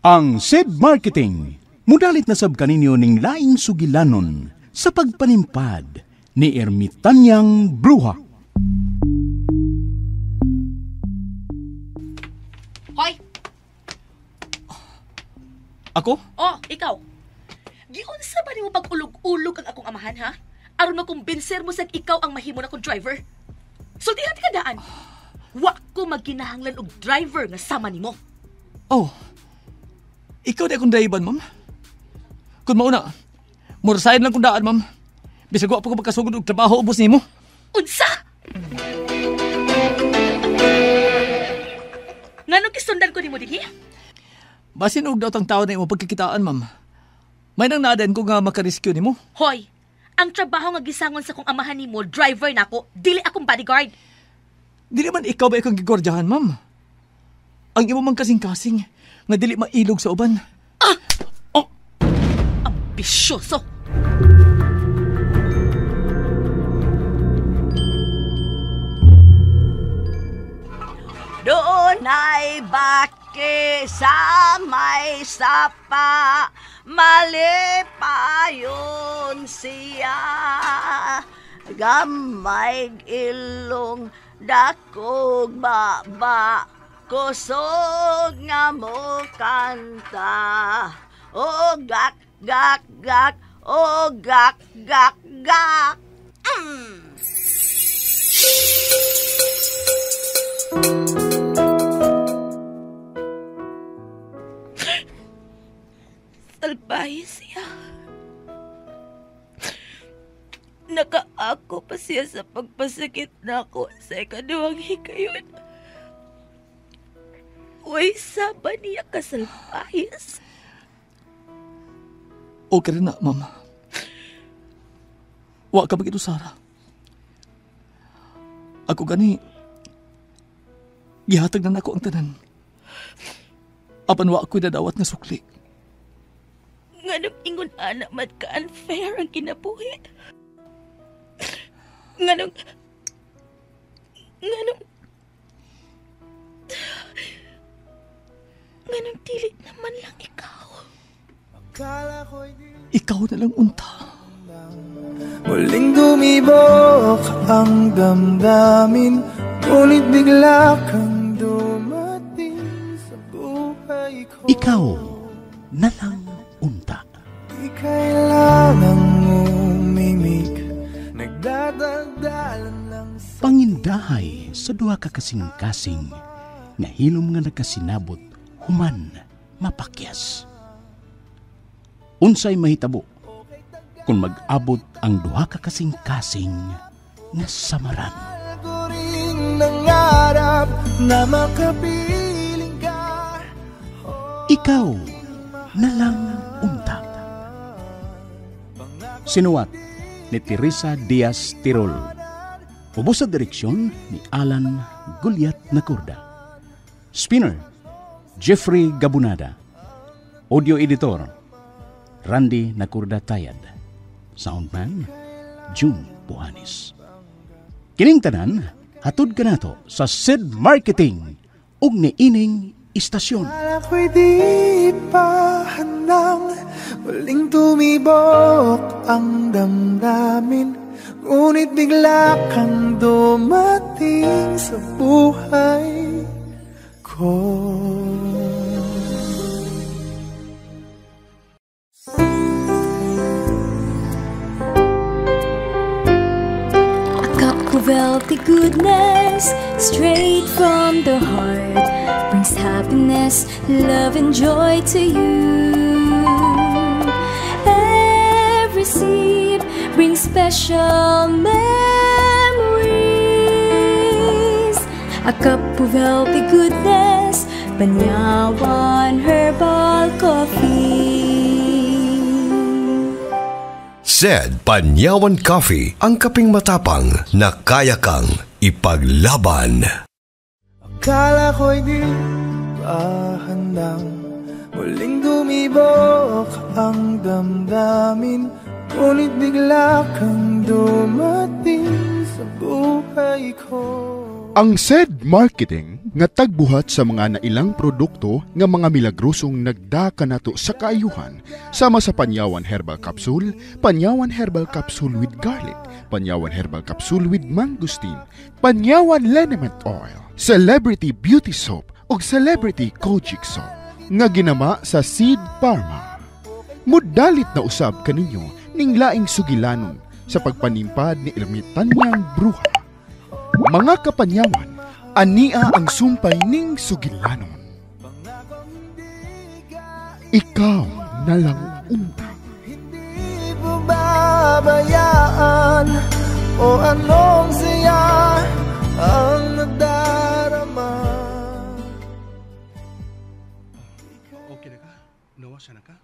Ang SED Marketing, mudalit na sab kaninyo ning laing sugilanon sa pagpanimpad ni Ermitanyang Bruha. Hoy! Ako? Oh, ikaw. Giunsa ba nimo pag-ulog-ulog ang akong amahan, ha? Aron makumbinser mo sa ikaw ang mahimo na kong driver. Sultihan ka daan. Wa ko magkinahanglan og driver nga sama nimo. Oh. Ikaw di akong driver, ma'am. Kung mauna, murasahin lang kong daan, ma'am. Bisag wa pa ko pagkasugod og trabaho ubos nimo. Unsa? Nganong gisundan ko nimo dinhi? Basin og daot ang tao na imo pagkikitaan, ma'am. May nang naaden ko nga makarescue nimo. Hoy, ang trabaho nga gisangon sa kong amahan nimo, driver nako, dili akong bodyguard. Dili man ikaw ba ikong gigordyahan, ma'am? Ang imo mang kasing-kasing nga dili mailog sa uban. Ah! Oh! Ambisyoso! Doon ay baki sa may sapa, malipayon siya. Gamay ilong dakog baba, kusog nga mo kanta. O gak, gak, gak, o gak, gak, gak. Mm. Salbahe siya. Nakaako pa siya sa pagpasakit nako sa ikaduhang hikayon. Uy, saba niya kasalpahis. Okay rin na, ma'am. Wa ka bagito, Sarah. Ako gani, gihatag na nako ang tanan. Apan wa ako'y dadawat nga sukli. Nganong ingon anak man ka unfair ang kinabuhi. Nganong dili naman lang ikaw. Ikaw na lang unta. Muling dumibok ang damdamin, ngunit bigla kang dumating sa buhay ko. Ikaw na lang unta. Di kailangang umimik, nagdadaldalan lang sa pangindahay sa duha ka kasing-kasing nga hilom nga nakasinabot human mapakyas. Unsay mahitabo kung mag-abot ang duha ka kasing-kasing nga samaran? Nangarap na makapiling ka. Ikaw na lang unta. Sinuwat ni Teresa Diaz Tirol. Ubos sa direksyon ni Alan Gulyat Nacorda. Spinner, Jeffrey Gabunada. Audio editor, Randy Nacorda Tayad. Soundman, June Buhanis. Kining tanan, hatod kanato sa SED Marketing ug niining istasyon. Ako'y di pa handang muling tumibok ang damdamin, ngunit bigla kang dumating sa buhay ko. A cup of healthy goodness, straight from the heart, brings happiness, love, and joy to you. Every sip brings special memories. A cup of healthy goodness, Panyawan Herbal Coffee. Said Panyawan Coffee, ang kaping matapang na kaya kang ipaglaban. Akala ko'y di pa handang muling dumibok ang damdamin, ngunit bigla kang dumating sa buhay ko. Ang SED Marketing Nga tagbuhat sa mga nailang produkto nga mga milagrosong nagdaka nato sa kaayuhan sama sa Panyawan Herbal Capsule, Panyawan Herbal Capsule with Garlic, Panyawan Herbal Capsule with Mangosteen, Panyawan Liniment Oil, Celebrity Beauty Soap ug Celebrity Kojic Soap nga ginama sa Seed Pharma. Mudalit na usab kaninyo ning laing sugilanon sa pagpanimpad ni Ermitanyang Bruha. Mga kapanyawan, ania ang sumpay ning sugilanon. Ikaw na lang unta. Hindi pababayaan o anong saya ang nadarama. Okay na ka? Nawasan na ka?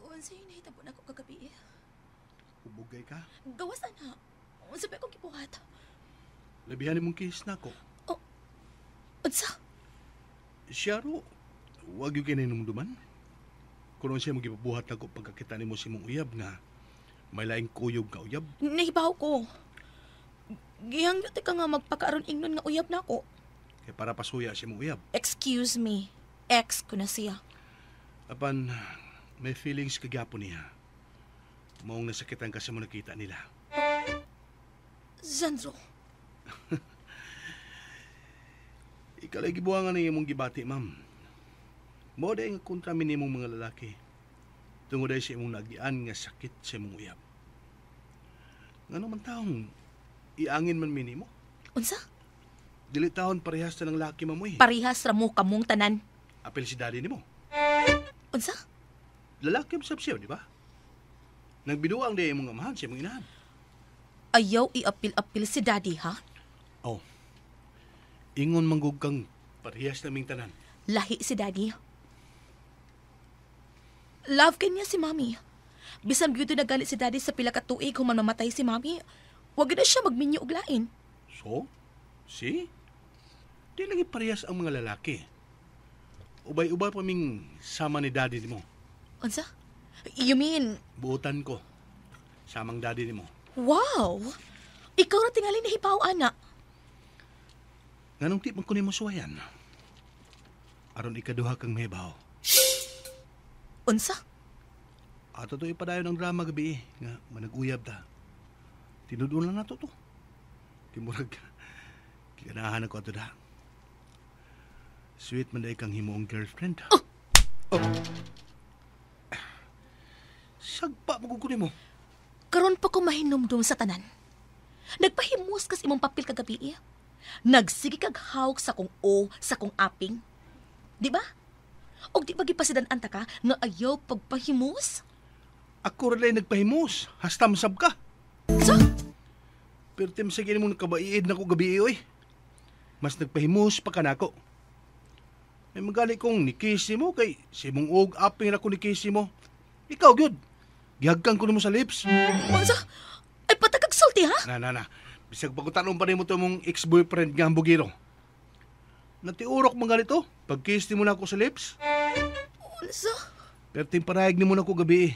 Unsa yung nahitabo nako kagabi? Ubugay ka? Gawas ana. Unsa ba akong gibuhat? Labihan mong kiss nako. Unsa? Siya ro, wag yung kinahimduman. Kung siya mong gipabuhat nako pagkakita nimo sa imong uyab nga may laing kuyog nga uyab. Nahibaw ko. Gihangyot ka nga magpakaaron ingnon nga uyab nako. Kay para pasuya sa imong uyab. Excuse me. Ex ko na siya. Apan may feelings kagapon niya. Maong nasakitan ka sa mo nakita nila. Zandro. Ikalay gibuhangan na imong gibati, ma'am. Mao day nga kontra mi nimong mga lalaki. Tungod ay sa imong nagian nga sakit sa imong uyab. Ngano man taong iangin man mi nimo? Unsa? Dili taon parehas ta ng laki, ma'am, oy. Parehas ra mo kamong tanan. Apil si daddy nimo. Unsa? Lalaki man sab siya, di ba? Nagbiduang day imong amahan sa imong inahan. Ayaw iapil-apil si daddy, ha? Oh. Ingon manggug kang parehas naming tanan. Lahi si daddy. Love kanya si mami. Bisan gyud na galit si daddy sa pila ka tuig human mamatay si mami. Wag na siya magminyo og lain. So? See? Di lagi parehas ang mga lalaki. Ubay-ubay pa ming sama ni daddy nimo. Unsa? You mean, Buotan ko. Samang daddy nimo. Wow! Ikaw ra tingali nahibaw, ana. Nganong di man ko nimo suwayan? Aron ikaduha kang mahibaw. Unsa? Ato to ipadayon ang drama gabi eh, nga manag-uyab ta. Tinudon lang nato to. Kimurag, giganahan ako ato da. Sweet man day kang himuong girlfriend. Oh! Oh. Sagpa mo ko nimo. Karon pa ko mahinumdum sa tanan. Nagpahimus kas imong papel kagabi eh. Nagsige kag hawk sa kong o sa kong aping. Di ba? Og di ba gipasidan-an ta ka nga ayaw pagpahimus? Ako rin nagpahimus. Hasta masab ka. So? Pero tim sige nimo nakabaiid na ko gabi oy. Mas nagpahimus pa ka nako. May magali kong ni-kiss mo kay si mong og aping ra ko ni-kiss mo. Ikaw gyud. Gihagkan ko nimo sa lips. Unsa? Ay patagag sulti ha? Na na na. Bisag pagkutanong pa nimo to mong ex-boyfriend nga hambugiro. Natiurok man ganito. Pag-kiss nimo na ako sa lips. Unsa? Pero timparayag nimo na ko gabi eh.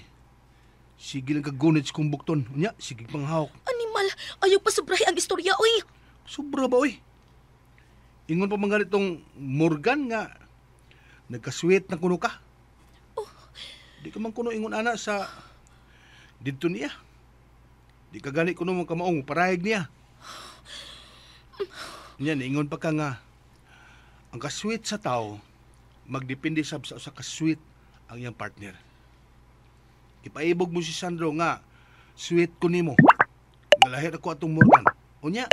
Sige lang kagunit sa kong bukton. Unya, sige pang hawak. Animal, ayaw pa sobrahi ang istorya oy. Sobra ba oy? Ingon pa man ganitong Morgan nga nagka-sweet na kuno ka. Oh. Di ka man kuno ingon ana sa didto niya. Di ka gani kuno mo kamaong parayag niya. Niya, ingon pa ka nga ang ka-sweet sa tao magdepende sab sa usa ka sweet ang iyang partner. Ipaibog mo si Sandro nga sweet ko nimo. Nalahir ako atong Morgan. Unya,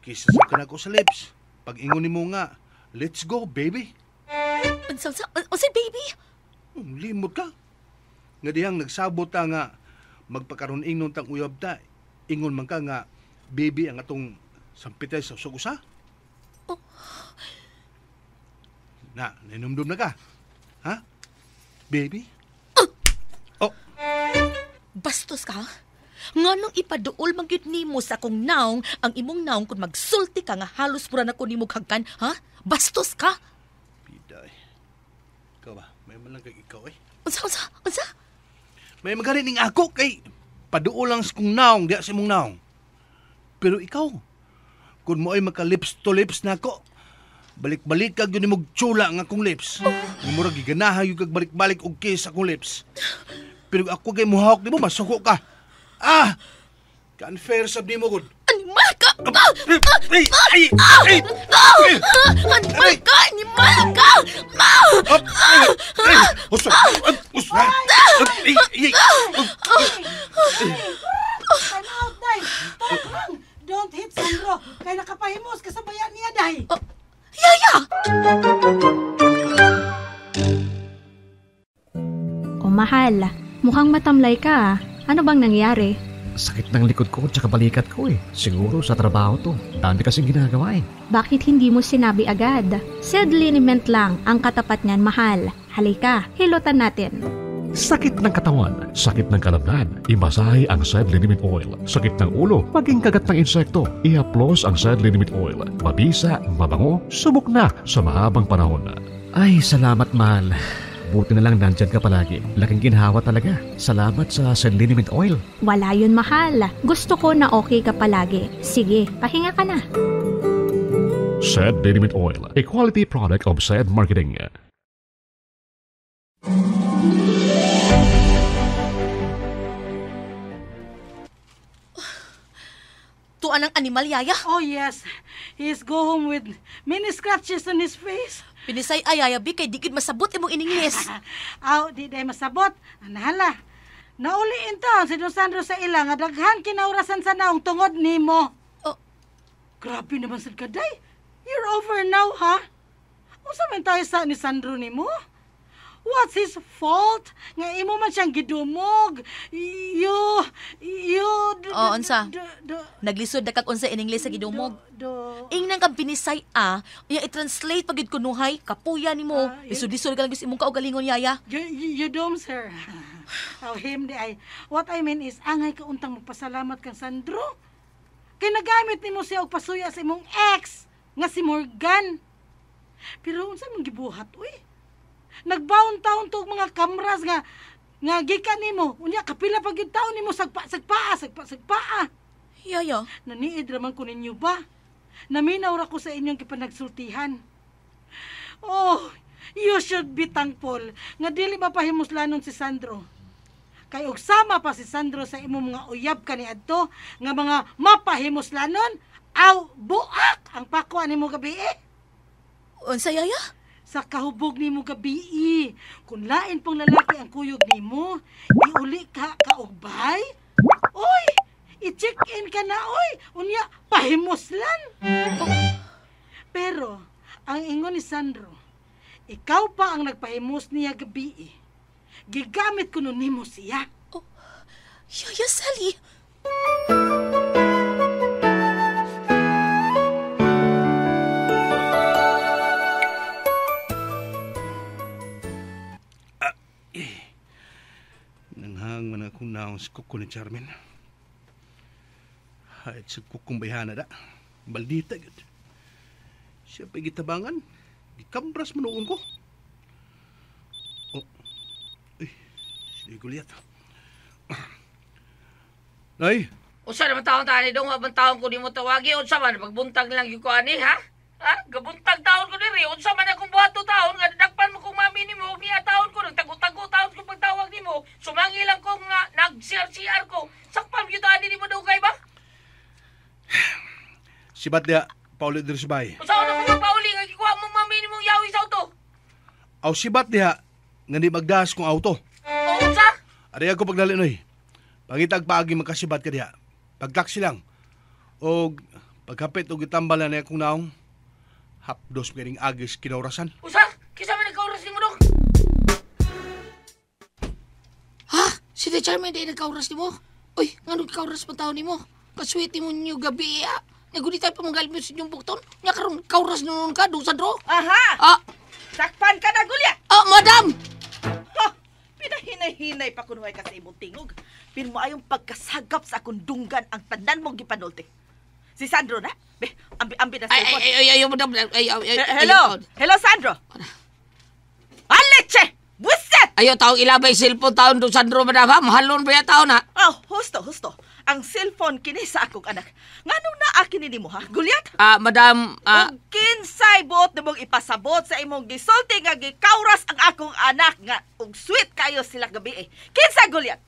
kisa sa ka nako sa lips. Pag ingon nimo nga, let's go baby. Unsa unsa unsa baby? Limot ka. Nga dihang nagsabot ta nga magpakaron ingnon tang uyab ta. Ingon man ka nga baby ang atong sampitay sa usag usa. Oh. Na, ninumdum na ka. Ha? Baby? Oh. Bastos ka? Nganong ipaduol man gyud nimo sa akong naong ang imong naong kung magsulti ka nga halos mura na ko nimo hagkan, ha? Bastos ka? Piday. Ikaw ba? May man lang kay ikaw eh. Unsa unsa unsa? May magani ning ako kay paduol lang sa kong naong diya sa imong naong. Pero ikaw, kung mo ay maka lips to lips nako, Balik-balik kag yun imong tsula nga akong lips. Oh. Murag giganahan yung kag balik-balik og kiss akong lips. Pero ako kay muhawak nimo, masuko ka. Ah! Ka-unfair sab nimo gud. Animal ka! Ay! Ay! Ay! Animal ka! Animal ka! Ay! Usa! Usa! Ay! Ay! Time out, day! Parang! Don't hit Sandro! Kaya nakapahimos kasabayan niya, day! Yaya! O mahal, mukhang matamlay ka. Ano bang nangyari? Sakit ng likod ko tsaka balikat ko eh. Siguro sa trabaho to. Dami kasing ginagawa eh. Bakit hindi mo sinabi agad? Said liniment lang ang katapat niyan, mahal. Halika, hilutan natin. Sakit ng katawan, sakit ng kalamnan, imasahe ang Said Liniment Oil. Sakit ng ulo, maging kagat ng insekto, iaplos ang Said Liniment Oil. Mabisa, mabango, subok na sa mahabang panahon. Ay, salamat mahal. Buti na lang nandyan ka palagi. Laking ginhawa talaga. Salamat sa Said Liniment Oil. Wala yun, mahal. Gusto ko na okay ka palagi. Sige, pahinga ka na. Said Liniment Oil, a quality product of Said Marketing. Tuan ang animal, Yaya. Oh yes, he's go home with many scratches on his face. Pinisay ay, Yaya, bi, kay di gid masabot imong in-English. Aw, di day masabot. Anahala. Nauliin taon si Don Sandro sa ila nga daghan kinaurasan sa naong tungod nimo. Oh. Grabe naman sad ka, day. You're over now, ha? Unsa man tayo sa ni Sandro nimo? What's his fault? Nga imo man siyang gidumog. You Oh, unsa? Naglisod na kag unsa in English sa gidumog. Ingnan kang pinisay ah, iya i-translate pagid kunuhay, kapuya nimo. Lisod-lisod ka lang sa imong kaugalingon, Yaya. You dooms her. Oh, him di ay. What I mean is, angay ka untang magpasalamat kang Sandro. Kay nagamit nimo siya og pasuya sa imong ex nga si Morgan. Pero unsa mong gibuhat, uy? Nagbaon-taon to og mga kamras nga gikan nimo. Unya kapila pa gyud taon nimo sagpa-sagpaa. Yaya, naniid ra man ko ninyo ba? Naminaw ra ko sa inyong gipanagsultihan. Oh, you should be thankful nga dili mapahimuslanon si Sandro. Kay og sama pa si Sandro sa imong mga uyab kaniadto nga mga mapahimuslanon, aw buak ang pakwa nimo gabi eh. Unsa, Yaya? Sa kahubog nimo gabi, kung lain pong lalaki ang kuyog nimo, iuli ka kaugbay. Oy, i-check-in ka na, oy. Unya, pahimuslan. Oh. Pero, ang ingon ni Sandro, ikaw pa ang nagpahimos niya gabi. Gigamit ko nun nimo siya. Oh. Yaya Sally! Nanghang man akong naong sa kuko ni Charmin. Hayat sa kukong bayhana da. Baldita gud. Siya pa'y gitabangan. Gikambras manuon ko. Oh. Uy, sige Goliath. Nay! Usa naman taon tani dong, abang taon ko di mo tawagi. Unsa man, pagbuntag lang yung ko ani, ha? Ha? Gabuntag taon ko diri. Unsa man akong buhato taon nga nadakpan mo kong mami nimo og niya taon ko nagtago-tago taon ko pagtawag nimo. Sumangi lang ko nga nag-CR-CR ko. Sakpan gyud ani nimo dugay ba? Sibat dia pauli diri sa bahay. Unsa na ko pauli nga gikuha mo mami nimo yawi sa auto? Aw sibat diha nga di magdas kong auto. O unsa? Ari ako pagdali noy. Pangitag paagi makasibat ka diha. Pagtaksi lang. Og pagkapit og gitambal na akong naong. Hapdos piring agis kinaurasan. Usa? Kisa man nagkauras nimo dong? Ha? Si The Charmin di nagkauras nimo? Uy, ngano kauras pa taon nimo? Kaswete mo ninyo gabi ah. Nagunitan pa mga galmi sa inyong bukton. Nya karon kauras nun ka, do Sandro? Aha! Ah! Sakpan ka na, Goliath! Ah, madam! Ha! Pinahinay-hinay pa kunuhay ka sa imong tingog. Pero mo ayong pagkasagap sa akong dunggan ang tanan mong gipanulti. Si Sandro na? Be, ambi-ambi na sa Ay, ay, ay, ay, madam. Ay, ay, ay, hello! Hello, Sandro! Aleche! Buset! Ayaw, taong ilabay cellphone taon do Sandro, madam, ha? Mahalon ba yung taon, ha? Oh, husto, husto. Ang cellphone kini sa akong anak. Nganong naa kini nimo ha? Gulyat? Madam, Ug kinsay buot nimong ipasabot sa imong gisulti nga gikawras ang akong anak nga ug sweet kayo sila gabi eh. Kinsa Gulyat?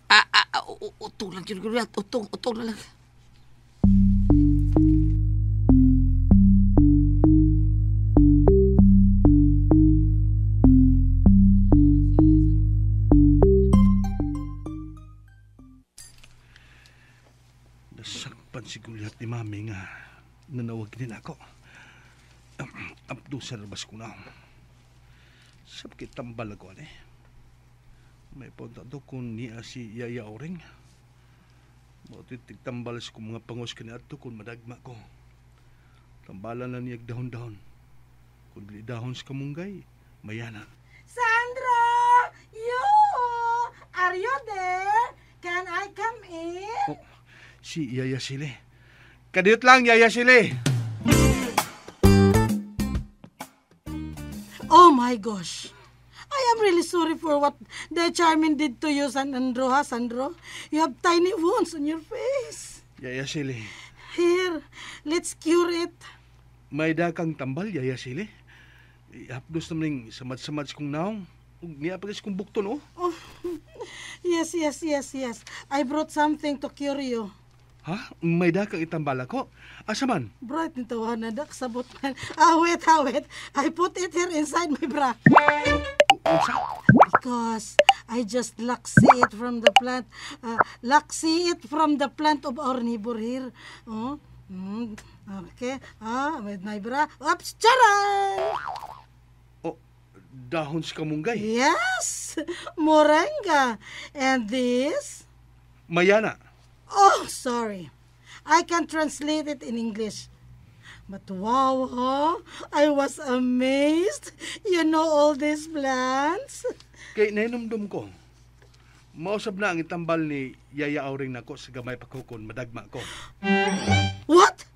Utong lang yun, Gulyat. Utong na lang. Nasakpan si Gulyat ni Mami nga nanawag din ako. Abdo sa labas ko na. Sabkit tambal ako, eh. May punta do kung niya si Yaya Oring. Mautitig tambal sa kong mga pangos kaniadto kung madagma ko. Tambalan na niyag dahon-dahon. Kung dili dahon sa kamunggay, mayana. Sandro! You! Are you there? Can I come in? Oh, si Yaya Sile. Kadiyot lang, Yaya Sile. Oh my gosh. I am really sorry for what the Charmin did to you, Sandro, ha, Sandro? You have tiny wounds on your face. Yaya Sile. Here, let's cure it. May dakang tambal, Yaya Sile. Ihapdos naman yung samad-samad kong naong. Niya pa kong bukton, oh. Oh, yes. I brought something to cure you. Ha? May dakang itambal ako? Asa man? Bright nito, nadak sabot man. Wait. I put it here inside my bra. Unsa? Because I just laksi it from the plant. Laksi it from the plant of our neighbor here. Oh. Okay. With my bra. Oops, charan! Oh, dahon sa kamunggay. Yes, moringa. And this? Mayana. Oh, sorry. I can't translate it in English. But wow, huh? I was amazed. You know all these plants. Kay nainumdum ko. Mausab na ang itambal ni Yaya Auring nako sa gamay pakukon, madagma ko. What?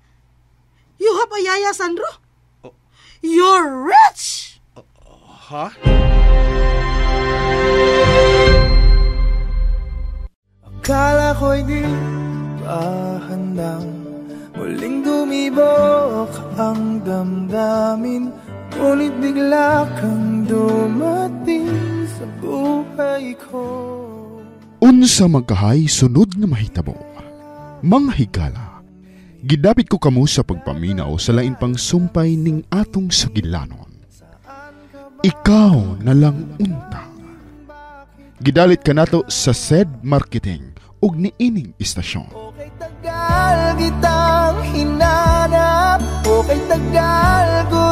You have a yaya, Sandro? Oh. You're rich! Ha? Akala ko'y di pa handang muling dumibok ang damdamin, ngunit bigla kang dumating sa buhay ko. Unsa magkahay sunod nga mahitabo, mga higala, gidapit ko kamo sa pagpaminaw sa lain pang sumpay ning atong sugilanon. Ikaw na lang unta. Gidalit kanato sa said marketing ug niining istasyon. Okay tagal kitang hinanap, okay tagal ko